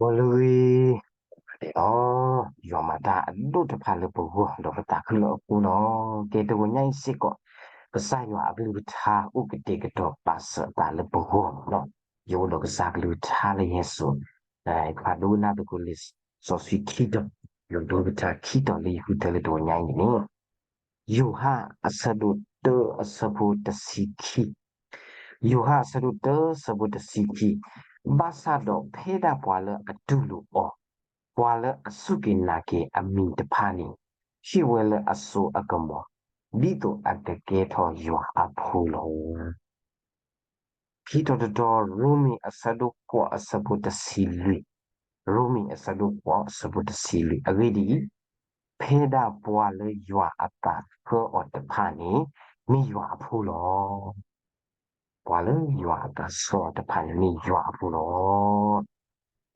ဂီၤလၢအဂ့ၤ, ဒ်အံၤ, ယွၤမၤတၢ်အဒိၣ်တဖၣ်လၢပဂီၢ် ဒီးပသးခုလၢအဃိလီၤ. ကဲတဂီၤညါအံၤစ့ၢ်ကီး, ကစၢ်ယွၤအကလုၢ်ကထါအိၣ်ကတဲာ်ကတီၤပာ်စၢၤအသးလၢပဂီၢ်လီၤ. ယအိၣ်ဒီးကစၢ်ကလုၢ်ကထါလၢယဟဲစိာ်, ဖးဒိကနၣ်သကိးလံာ်စီဆှံခံတီၤ, ယိၤဒိကထါခံတီၤလၢယဃုထၢလၢတဂီၤညါအံၤန့ၣ် ယိၤဟၣ်အဆၢဒိၣ်တၢအဆၢဖိတဆံခံ, ယိၤဟၣ်အဆၢဒိၣ်တၢအဆၢဖိတဆံခံ, ဘၣ်ဆၣ်ဒီးဖဲဒၣ်ပှၤလၢအတူၢ်လိာ်အီၤ, ပှၤလၢအစူၢ်က့ၤနာ်က့ၤအမံၤတဖၣ်န့ၣ်, ဟ့ၣ်ဝဲလၢအစိအကမီၤ, ဒ်သိးအကကဲထီၣ်ယွၤအဖိလီၤ. ခံတီၤတတီၤ, ရိမ့ၤအဆၢဒိၣ်ဃိးအဆၢဖိတဆံလွံၢ်, ရိမ့ၤအဆၢဒိၣ်ဃိးအဆၢဖိတဆံလွံၢ်, အဂ့ၢ်ဒ်အံၤ, ဖဲဒၣ်ပှၤလၢယွၤအသးဆှၢအီၤတဖၣ်န့ၣ်, မ့ၢ်ယွၤအဖိလီၤ. ပှၤလၢယွၤအသးဆှၢအီၤတဖၣ်န့ၣ် မ့ၢ်ယွၤအဖိလီၤ.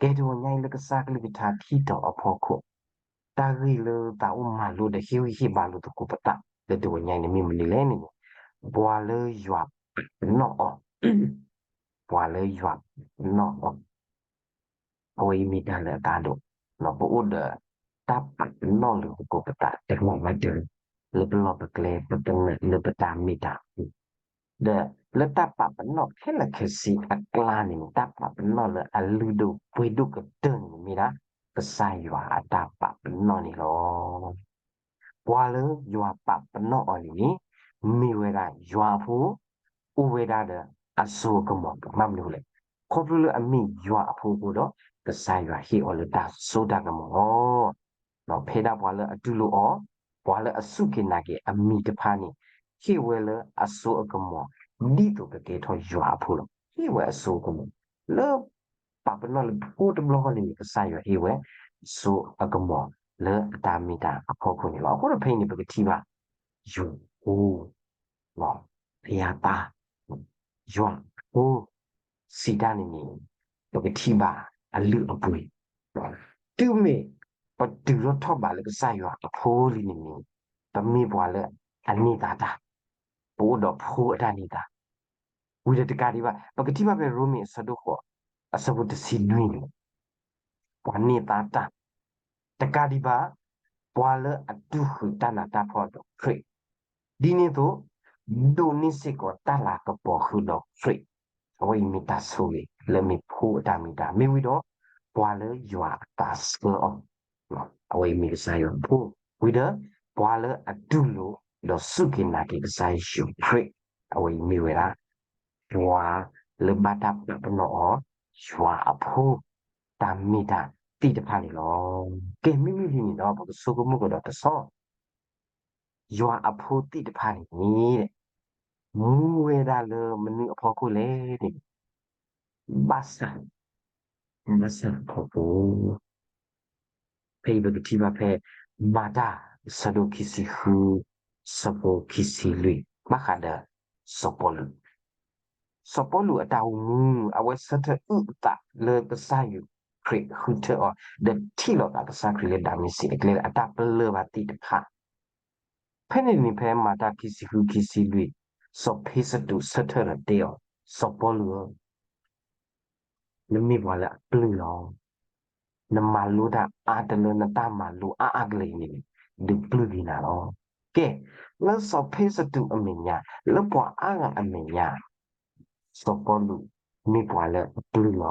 ကဲတဂီၤညါအံၤလၢကစၢ်ကလုၢ်ကထါခံတီၤအဖီခိၣ်, တၢ်ဂ့ၢ်လၢသးအိၣ်မၤလိဒီးဟ့ၣ်ဂံၢ်ဟ့ၣ်ဘါလိာ်သကိးပသး လၢတဂီၤညါအံၤန့ၣ်မ့ၢ်မနုၤလဲၣ်န့ၣ်, ပှၤလၢယွၤပာ်ပနီၣ်အီၤ, ပှၤလၢယွၤပာ်ပနီၣ်အီၤ အဝဲအံၤမ့ၢ်တၢ်လၢအကါဒိၣ်, ပအိၣ်ဒီးတၢ်ပာ်ပနီၣ်လၢသကိးပသးတဂၤဘၣ်တဂၤ, လၢပလီၢ်ပကျဲ ပကနၣ်လၢပတၢ်မ့ၢ်တၢ်တီ, ဒီးလၢတၢ်ပာ်ပနီၣ်ခဲလၢာ်ခဲဆ့အကျါန့ၣ် တၢ်ပာ်ပနီၣ်လၢအလုၢ်ဒိၣ်ပှ့ၤဒိၣ်ကတၢၢ်န့ၣ်မ့ၢ်ဒၣ် ကစၢ်ယွၤအတၢ်ပာ်ပနီၣ်န့ၣ်လီၤ. ပှၤလၢယွၤပာ်ပနီၣ်အီၤန့ၣ်န့ၣ်, မ့ၢ်ဝဲဒၣ်ယွၤအဖိ, အိၣ်ဝဲဒၣ်ဒီးအစိအကမီၤ, ဘၣ်မနုၤလဲၣ်, ခီဖျိလၢအမ့ၢ်ယွၤအဖိအဃိဒီး, ကစၢ်ယွၤဟ့ၣ်အီၤလၢတၢ်စိတၢ်ကမီၤလီၤ. ဒီးဖဲဒၣ်ပှၤလၢအတူၢ်လိာ်အီၤ, ပှၤလၢအစူၢ်က့ၤနာ်က့ၤအမံၤတဖၣ်န့ၣ်, ဟ့ၣ်ဝဲလၢအစိအကမီၤ, ဒ်သိးကကဲထီၣ်ယွၤအဖိလီၤ. ဟ့ၣ်ဝဲအစိအကမီၤ, လၢ ပာ်ပနီၣ်လၢဖိတဘျီဃီန့ၣ်န့ၣ် ကစၢ်ယွၤဟ့ၣ်ဝဲ စိအကမီၤလၢအတၢ်မ့ၢ်တၢ်အဖီခိၣ်န့ၣ်လီၤ. အဃိဒီးဖဲအံၤန့ၣ် ပကထံၣ်ဘၣ် ယွၤဖိ, ဖယါသး, ယွၤဖိ စံးတၢ်န့ၣ်န့ၣ် ပကထံၣ်ဘၣ်အလုၢ်အပှ့ၤ, တုၤမ့ၢ်ပတုၤထီၣ်ထီၣ်ဘးလၢကစၢ်ယွၤအဖိလံန့ၣ်န့ၣ်, ပမ့ၢ်ပှၤလၢအန့ၢ်သါတၢ်, ပအိၣ်ဒီးဖိအတၢ်န့ၢ်သါ ဝံၤဒီးတကးဒံးဘၣ် ပကထံၣ်ဘၣ်ဖဲရိမ့ၤအဆၢဒိၣ်ဃိး အဆၢဖိတဆံနွံန့ၣ်, ပှၤန့ၢ်သါတၢ်, တကးဒံးဘၣ် ပှၤလၢအတူၢ်ဃုာ်တၢ်နးတၢ်ဖှီၣ်ဒီးခရံာ်, ဒ်န့ၣ်အသိး ဒိးန့ၢ်စ့ၢ်ကီးတၢ်လၤကပီၤဃုာ်ဒီးခရံာ်, အဝဲအံၤမ့ၢ်တၢ်ဆိၣ်ဂ့ၤလၢမ့ၢ်ဖိအတၢ်မ့ၢ်တၢ်, မ့ၢ်ဝံၤဒီး ပှၤလၢယွၤအသးဆှၢအီၤ အဝဲအံၤမ့ၢ်ကစၢ်ယွၤအဖိ, ဝံၤဒီး ပှၤလၢအတူၢ်လိာ် ဒီးစူၢ်က့ၤနာ်က့ၤကစၢ်ယ့ၣ်ၡူးခရံာ်, အဝဲအံၤမ့ၢ်ဝဲဒၣ် ပှၤလၢဘၣ်တၢ်ပာ်ပနီၣ်အီၤ ယွၤအဖိ တၢ်မ့ၢ်တၢ်သ့ၣ်တဖၣ်န့ၣ်လီၤ. ကဲ မ့မ့ၢ်ဒ်န့ၣ်ဒီး ပကဆိကမိၣ်ကဒီးတဆီ ယွၤအဖိသ့ၣ်တဖၣ်န့ၣ် မူဝဲဒၣ်လၢမနုၤအဖီခိၣ်လဲၣ်န့ၣ်, ဘၣ်ဆၣ်, ဘၣ်ဆၣ်အဖီခိၣ်, ဖဲအံၤပကထံၣ်ဘၣ်ဖဲ မၤတၢ် အဆၢဒိၣ်ခံဆံဃု အဆၢဖိခံဆံလွံၢ် ဘၣ်ဃးဒီး စီၤပီလူး စီၤပီလူးအတၢ်အိၣ်မူ အဝဲဆၢထၢၣ်အုၣ်အသးလၢကစၢ်ယ့ၣ်ၡူးခရံာ်ဃုထၢအီၤ ဒီးထံၣ်လိာ်သးကစၢ်ခရံာ်လၢဒၤမ့းစ့းအကျဲလၢအတၢ်ပလၢၢ်ဘၣ်သ့ၣ်တဖၣ်, ဖဲန့ၣ်န့ၣ် ဖဲမၤတၢ်ခံဆံဃု ခံဆံလွံၢ် စီၤဖ့စတူးဆၢထၢၣ်ဒီးတဲအီၤ, စီၤပီလူးဧၢ နမ့ၢ်ပှၤလၢအပျုၢ်လီၤ. နမၤလိတၢ်အါတလၢ နတၢ်မၤလိအါအါကလဲာ်အံၤန့ၣ် ဒုးပျုၢ်က့ၤနၤလီၤ. ကဲ, လၢစီၤဖ့စတူးအမဲာ်ညါ, လၢပှၤအါဂၤအမဲာ်ညါ, စီၤပီလူးမ့ၢ်ပှၤလၢအပျုၢ်လီၤ.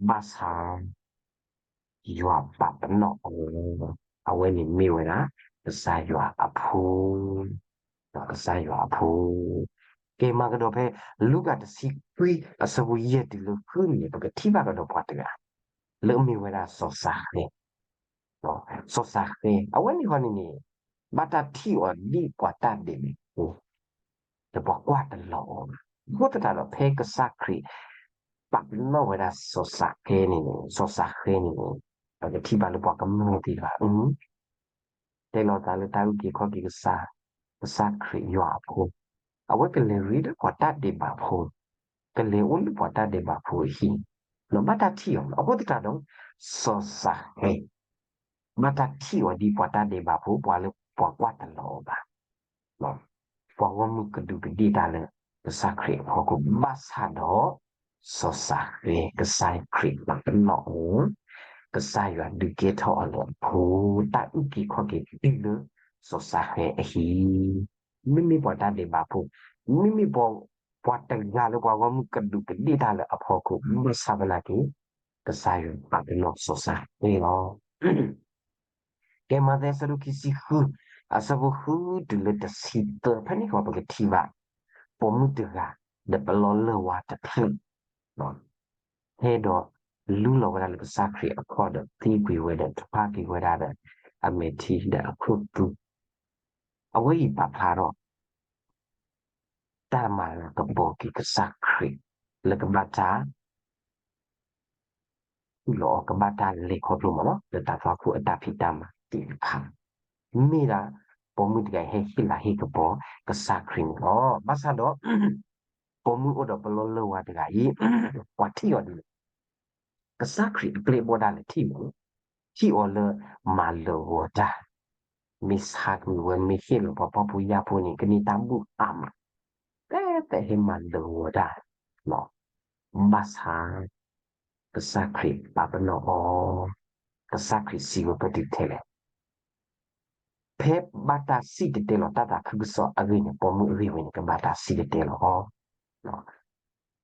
ဘၣ်ဆၣ် ယွၤပာ်ပနီၣ်အီၤ, အဝဲန့ၣ်မ့ၢ်ဝဲဒၣ် ကစၢ်ယွၤအဖိ, ကစၢ်ယွၤအဖိ. ကဲမၤကဒီးဖဲ လူၤကၣ်တဆံခွံ အဆၢဖိယဲၢ်တုၤလၢဃုန့ၣ် ပကထံၣ်ဘၣ်ကဒီးပှၤတဂၤ လၢအမ့ၢ်ဝဲဒၣ်စီၤစၤဃဲ, စီၤစၤဃဲ အဝဲန့ၣ်ဃီန့ၣ်န့ၣ် ဘၣ်တၢ်ထံၣ်အီၤဒ်ပှၤတၢ်ဒဲးဘးဖိ ဒီးပှၤကွၢ်တလီၤအီၤဘၣ်. အဃိသတးဒီး ဖဲကစၢ်ခရံာ် ပာ်ပနီၣ်ဝဲဒၣ်စီၤစၤဃဲန့ၣ်န့ၣ်, စီၤစၤဃဲန့ၣ်န့ၣ် ပကထံၣ်ဘၣ်လၢပှၤကမျၢၢ်သ့ၣ်တဖၣ် တဲလီၤသးလၢတၢ်အုၣ်က့ၤခီၣ်က့ၤကစၢ်, ကစၢ်ခရံာ်ယွၤအဖိ, အဝဲကလဲၤဂ့ၤလၢပှၤတၢ်ဒဲးဘးဖိ, ကလဲၤအိၣ်လၢပှၤတၢ်ဒဲးဘးဖိအဟံၣ်, ဒီးဘၣ်တၢ်ထံၣ်အီၤ, အဃိသတးဒီး စီၤစၤဃဲ ဘၣ်တၢ်ထံၣ်အီၤဒ်ပှၤတၢ်ဒဲးဘးဖိ, ပှၤလၢပှၤကွၢ်တလီၤအီၤဘၣ်, ပှၤဂီၢ်မုၢ်ကဒူးကဒ့ၣ်တၢ်လၢကစၢ်ခရံာ်အဖီခိၣ်, ဘၣ်ဆၣ်ဒီး စီၤစၤဃဲ ကစၢ်ခရံာ်ပာ်ပနီၣ်အီၤ, ကစၢ်ယွၤဒုးကဲထီၣ်အီၤလၢအဖိ, တၢ်အုၣ်က့ၤခီၣ်က့ၤတုၤလၢစီၤစၤဃဲအဟံၣ်, မ့မ့ၢ်ပှၤတၢ်ဒဲးဘးဖိ, မ့မ့ၢ်ပှၤ, ပှၤတဂၤလၢပှၤဂီၢ်မုၢ်ကဒူးကဒ့ၣ်တၢ်လၢအဖီခိၣ်, ဘၣ်ဆၣ်သနာ်က့ ကစၢ်ယွၤပာ်ပနီၣ်စီၤစၤဃဲလီၤ. ကဲ မးသဲအဆၢဒိၣ်ခံဆံဃု, အဆၢဖိဃုတုၤလၢတဆံသၢ ဖဲန့ၣ်ဃီပကထံၣ်ဘၣ် ပိာ်မုၣ်တဂၤ ဒီးပလီၢ်လၢၢ်ဝါတဖျၢၣ် ဟဲဒီးလူလီၤဝဲဒၣ်လၢကစၢ်ခရံာ်အခီၣ်ဒီးသံကွံာ်ဝဲဒီး ထုးဖးက့ၤဝဲဒၣ်ဒီးအမဲာ်ထံဒီးအခိၣ်သူ, အဝဲအံၤပာ်ဖျါထီၣ် တၢ်မၤလၤကပီၤက့ၤကစၢ်ခရံာ် လၢကဘၣ်တၢ် သူၣ်လီၤအီၤ ကဘၣ်တၢ်လဲၤခီဖျိမးလီၤ လၢတၢ်သွၣ်ခိၣ်အတၢ်ဖံးတၢ်မၤသ့ၣ်တဖၣ်, မ့ၢ်ဒၣ် ပိာ်မုၣ်တဂၤအံၤဟဲဟ့ၣ်လၤဟ့ၣ်ကပီၤကစၢ်ခရံာ်န့ၣ်လီၤ. ဘၣ်ဆၣ်ဒီး ပိာ်မုၣ်အိၣ်ဒီးပလီၢ်လၢၢ်ဝါတဂၤအံၤ ပှၤထံၣ်အီၤဒ်လဲၣ်, ကစၢ်ခရံာ်အပျဲၢ်အဘီၣ်ဒၣ်လဲာ်ထံၣ်မး, ထံၣ်အီၤလၢမၤလၢာ်ဂီၤတၢ်, မ့ၢ်ဆါကွံာ်ဝဲ မ့ၢ်ဟ့ၣ်လီၤပှၤဖှီၣ်ဖိယာ်ဖိန့ၣ် ကန့ၢ်တၢ်ဘူၣ်အါမး, ဖဲဖဲဟဲမၤလၢာ်ဂီၤတၢ် ဘၣ်ဆၣ် ကစၢ်ခရံာ်ပာ်ပနီၣ်အီၤ, ကစၢ်ခရံာ်စံးဝဲဖဲတုၤထဲလဲၣ်, ဖဲဘၣ်တၢ်စံၣ်တဲၤတဲလီၤတၢ်သးခုကစီၣ်အဂ့ၢ်န့ၣ် ပိာ်မုၣ်အဂ့ၢ်ဝဲန့ၣ် ကဘၣ်တၢ်စံၣ်တဲၤတဲလီၤအီၤ,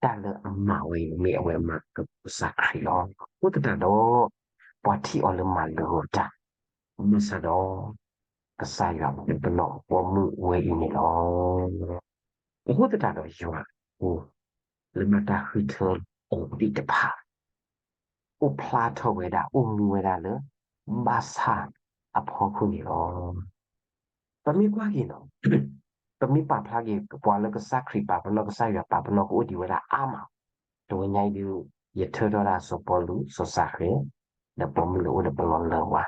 တၢ်လၢအမၤဝဲအံၤ မ့ၢ်အဝဲမၤကစၢ်ခရံာ်လီၤ. အဃိသတးဒီး ပှၤထံၣ်အီၤလၢမၤလၢာ်ဂီၤတၢ်, ဘၣ်ဆၣ်ဒီး ကစၢ်ယွၤပာ်ပနီၣ်ပိာ်မုၣ်ဝဲအံၤန့ၣ်လီၤ. အဃိသတးဒီးယွၤအဖိ လၢဘၣ်တၢ်ဃုထၢအီၤသ့ၣ်တဖၣ် အိၣ်ဖျါထီၣ်ဝဲဒၣ် အိၣ်မူဝဲဒၣ်လၢ ဘၣ်ဆၣ်အဖီခိၣ်န့ၣ်လီၤ. ပမ့ၢ်ကွၢ်က့ၤနီၤ, ပမ့ၢ်ပာ်ဖျါက့ၤ ပှၤလၢကစၢ်ခရံာ်ပာ်ပနီၣ် ကစၢ်ယွၤပာ်ပနီၣ်ကအိၣ်ဒံးဝဲဒၣ်အါမး, တဝဲညါအံၤဒုး ယထၢထီၣ်ဒၣ်စီၤပီလူး စီၤစၤဃဲၤ ဒီးပိာ်မုၣ်လၢအိၣ်ဒီးပလီၢ်လၢၢ်ဝါ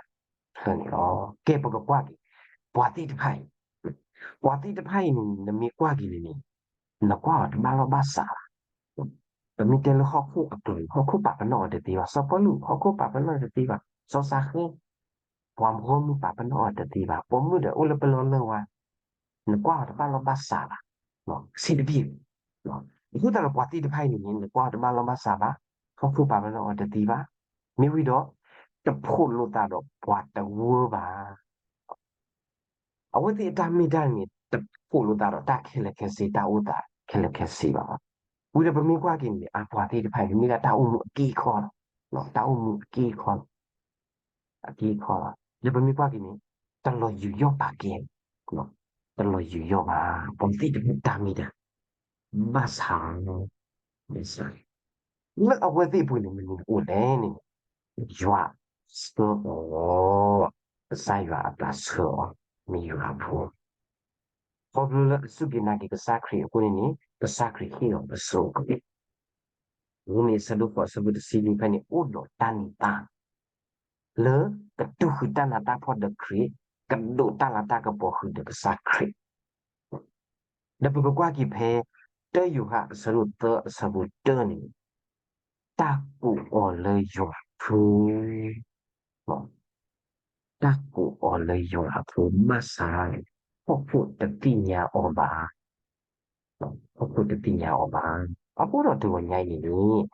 ဖျၢၣ်န့ၣ်လီၤ. ကဲ ပကကွၢ်က့ၤ ပှၤသ့ၣ်တဖၣ်အံၤ, ပှၤသ့ၣ်တဖၣ်အံၤန့ၣ် နမ့ၢ်ကွၢ်က့ၤန့ၣ်န့ၣ် နကွၢ်အီၤတဘၣ်လီၢ်ဘၣ်စးဘၣ်. ပမ့ၢ်တဲလၢဟီၣ်ခိၣ်အကျိၤန့ၣ် ဟီၣ်ခိၣ်ပာ်ပနီၣ်အီၤတသ့ဘၣ်. စီၤပီလူး ဟီၣ်ခိၣ်ပာ်ပနီၣ်တသ့ဘၣ်. စီၤစၤဃဲၤ ပှၤဂီၢ်မုၢ်ပာ်ပနီၣ်အီၤတသ့ဘၣ်. ပိာ်မုၣ်ဒီးအိၣ်လၢပလီၢ်လၢၢ်ဝါ နကွၢ်အီၤတဘၣ်လီၢ်ဘၣ်စးဘၣ်. စံးတဘ့ၣ်, အဃိသတးဒီးပှၤသ့ၣ်တဖၣ်အံၤန့ၣ်န့ၣ် နကွၢ်အီၤတဘၣ်လီၢ်ဘၣ်စးဘၣ်, ဟီၣ်ခိၣ်ပာ်ပနီၣ်အီၤတသ့ဘၣ်. မ့ၢ်ဝံၤဒီး တဖိးလိာ်သးဒီးပှၤတဝၢဘၣ်. အဝဲသ့ၣ်အတၢ်မ့ၢ်တၢ်န့ၣ် တဖိးလိာ်သးဒီးတၢ်ခဲလၢာ်ခဲဆ့ တၢ်အိၣ်သးခဲလၢာ်ခဲဆ့ဘၣ်. ဝံၤဒီးပမ့ၢ်ကွၢ်က့ၤန့ၣ် အပှၤသ့ၣ်တဖၣ်အံၤန့ၣ် မ့ၢ်ဒၣ်တၢ်အိၣ်မူအက့အခီလီၤ. တၢ်အိၣ်မူအက့အခီလီၤ. အက့အခီလီၤ. ဒီးပမ့ၢ်ကွၢ်က့ၤန့ၣ် တလီၤယူးယီၣ်ပာ်ကဲ, တလီၤယူးယီၣ်ဘၣ် ပှၤသ့ၣ်တဖၣ်တၢ်မ့ၢ်တၢ် ဘၣ်ဆၣ် လၢအဝဲသ့ၣ်အပူၤန့ၣ် မနုၤအိၣ်လဲၣ်န့ၣ် ယွၤဆှၢအီၤ, ကစၢ်ယွၤအသးဆှၢအီၤ မ့ၢ်ယွၤအဖိ ခီဖျိလၢအစူၢ်က့ၤနာ်က့ၤကစၢ်ခရံာ်အဃိန့ၣ်န့ၣ် ကစၢ်ခရံာ်ဟ့ၣ်အီၤအစိအကမီၤ, ရိမ့ၤအဆၢဒိၣ်ဃိးအဆၢဖိတဆံနွံဖဲန့ၣ် အိၣ်ဒီးတၢ်န့ၢ်သါ လၢကတူၢ်ဃုာ်တၢ်နးတၢ်ဖှီၣ်ဒီးခရံာ်, ကဒိးတၢ်လၤတၢ်ကပီၤဃုာ်ဒီးကစၢ်ခရံာ် ဒီးပကကွၢ်က့ၤဖဲ တၢယိၤဟၣ်အဆၢဒိၣ်သၢအဆၢဖိတၢ န့ၣ်, တၢ်ကိးအီၤလၢယွၤအဖိ, တၢ်ကိးအီၤလၢယွၤအဖိ ဘၣ်ဆၣ် ဟီၣ်ခိၣ်တသ့ၣ်ညါအီၤဘၣ်, ဟီၣ်ခိၣ်တသ့ၣ်ညါအီၤဘၣ်. အဃိဒီးတဂီၤညါအံၤန့ၣ်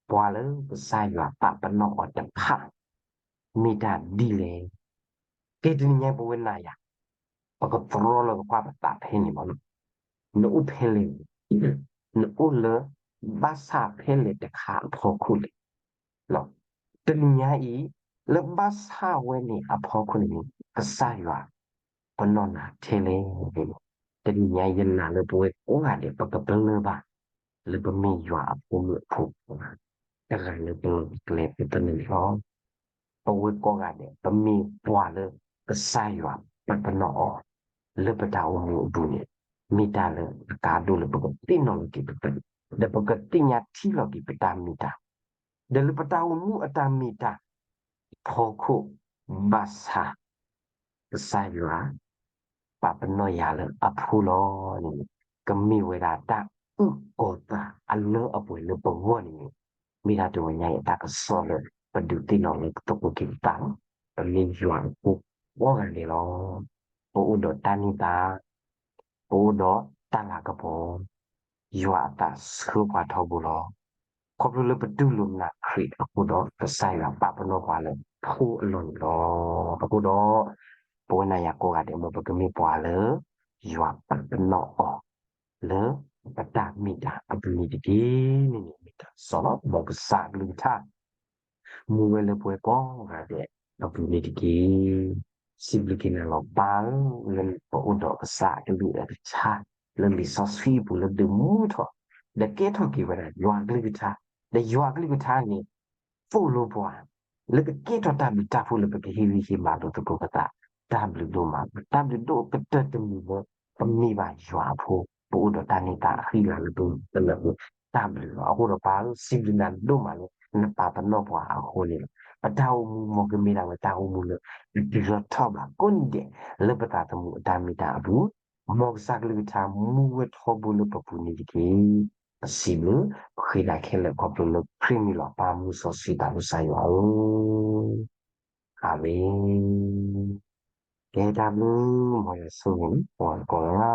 ပှၤလၢကစၢ်ယွၤပာ်ပနီၣ်အီၤတဖၣ် မ့ၢ်တၢ်ဒ်လဲၣ်. ကဲတနံၤညါပဝဲနၤယၤ ပကတြီလၢကကွၢ်ပသးဖဲန့ၣ်လီၤ. နအိၣ်ဖဲလဲၣ်, နအိၣ်လၢ ဘၣ်ဆၣ်ဖဲလဲၣ်တခါအဖီခိၣ်လဲၣ်. တနံၤညါအံၤ လၢဘၣ်ဆၣ်ဝဲန့ၣ်အဖီခိၣ်န့ၣ် ကစၢ်ယွၤ ပနီၣ်နၤထဲလဲၣ်. တနံၤညါယနာ်လၢပဝဲကိးဂၤဒဲး ပကပလၢၢ်ဘၣ် လၢပမ့ၢ်ယွၤအဖိမုၣ်အဖိခွါ တဂၤလၢပလီၢ်ပကျဲပသနၢၣ်န့ၣ်လီၤ. ပဝဲကိးဂၤဒဲး ပမ့ၢ်ပှၤလၢကစၢ်ယွၤပာ်ပနီၣ်အီၤ လၢပတၢ်အိၣ်မူအပူၤန့ၣ် မ့ၢ်တၢ်လၢအကါဒိၣ်လၢပကသ့ၣ်နီၣ်လီၤက့ၤပသး ဒီးပကသ့ၣ်ညါထံလီၤက့ၤပတၢ်မ့ၢ်တၢ် ဒီးလၢပတၢ်အိၣ်မူအတၢ်မ့ၢ်တၢ်အဖီခိၣ် ဘၣ်ဆၣ် ကစၢ်ယွၤ ပာ်ပနီၣ်ယၤလၢအဖိလီၤန့ၣ် ကမ့ၢ်ဝဲဒၣ်တၢ်အုၣ်ကီၤသးအလၢအပှဲၤလၢပဂီၢ်န့ၣ် မ့ၢ်ဒၣ်တဂီၤညါအံၤအတၢ်ကစီၣ်လၢ ပဒုးသ့ၣ်နီၣ်လၢပသကိးက့ၤပသးလီၤ. ပမ့ၢ်ယွၤအဖိကိးဂၤဒဲးလီၤ. ပအိၣ်ဒီးတၢ်န့ၢ်သါ ပအိၣ်ဒီးတၢ်လၤကပီၤ, ယွၤအသးဆှၢပှၤထီဘိလီၤ. ခီဖျိလၢပတူၢ်လိာ်မုၢ်နၤခရံာ်အဃိဒီး ကစၢ်ယွၤပာ်ပနီၣ်ပှၤလၢဖိအလီၢ်န့ၣ်လီၤ. အဃိဒီး ပဝဲနၤယၤကိးဂၤဒဲး မ်ပကမ့ၢ်ပှၤလၢ ယွၤပာ်ပနီၣ်အီၤ လၢပတၢ်မ့ၢ်တၢ်အပူၤန့ၣ်တက့ၢ်. န့ၣ်န့ၣ်မ့ၢ်တၢ်ကစီၣ်လီၤ. မ်ကစၢ်ကလုၢ်ကထါ မူဝဲလၢပဝဲကိးဂၤဒဲးအပူၤန့ၣ်တက့ၢ်. စံးဘျုးက့ၤနၤလီၤ ပၢ်ဧၢ, လၢပအိၣ်ဒီးကစၢ်ကလုၢ်ကထါ လၢလံာ်စီဆှံအပူၤလၢဒုးမူထီၣ် ဒီးကဲထီၣ်က့ၤဝဲဒၣ်ယွၤကလုၢ်ကထါ, ဒီးယွၤကလုၢ်ကထါန့ၣ် သိၣ်လိပှၤ လၢကကဲထီၣ်တၢ်ဘျုးတၢ်ဖှိၣ်လၢပကဟ့ၣ်ဂံၢ်ဟ့ၣ်ဘါလိာ်သကိးပသး, တၢ်ဘျုးဒိၣ်မး, တၢ်ဘျုးဒိၣ်ကတၢၢ်တမံၤလၢ ပမ့ၢ်ဘၣ်ယွၤအဖိ, ပအိၣ်ဒီးတၢ်န့ၢ်သါအဃံအလၤလၢပကလၢာ်ပူၤ တၢ်ဘျုးလီၤ. အဃိဒီးပၢ်ဧၢ စံးဘျုးနၤဒိၣ်မးလၢ နပာ်ပနီၣ်ပှၤအဃိန့ၣ်လီၤ. ပတၢ်အိၣ်မူ မ်ကမ့ၢ်ဒၣ်ဝဲတၢ်အိၣ်မူလၢ အတုၤလီၤထီၣ်ဘးကိးနံၤဒဲး လၢပသးသမူအတၢ်မ့ၢ်တၢ်အပူၤ, မ်ကစၢ်ကလုၢ်ကထါမူဝဲထီဘိလၢပပူၤန့ၣ်တက့ၢ်. ပစံးဘျုး ပဃ့ဒၣ်ခဲလၢာ်ခီဖျိလၢခရံာ်မံၤလီၤ. ပၢ်မူစီဆှံသးဘိကစၢ်ယွၤဧၢ, အၤမ့ၣ်. ကဲတၢ်ဘျုး မ်ယွၤဆိၣ်ဂ့ၤန့ၣ် ပှၤကိးဂၤ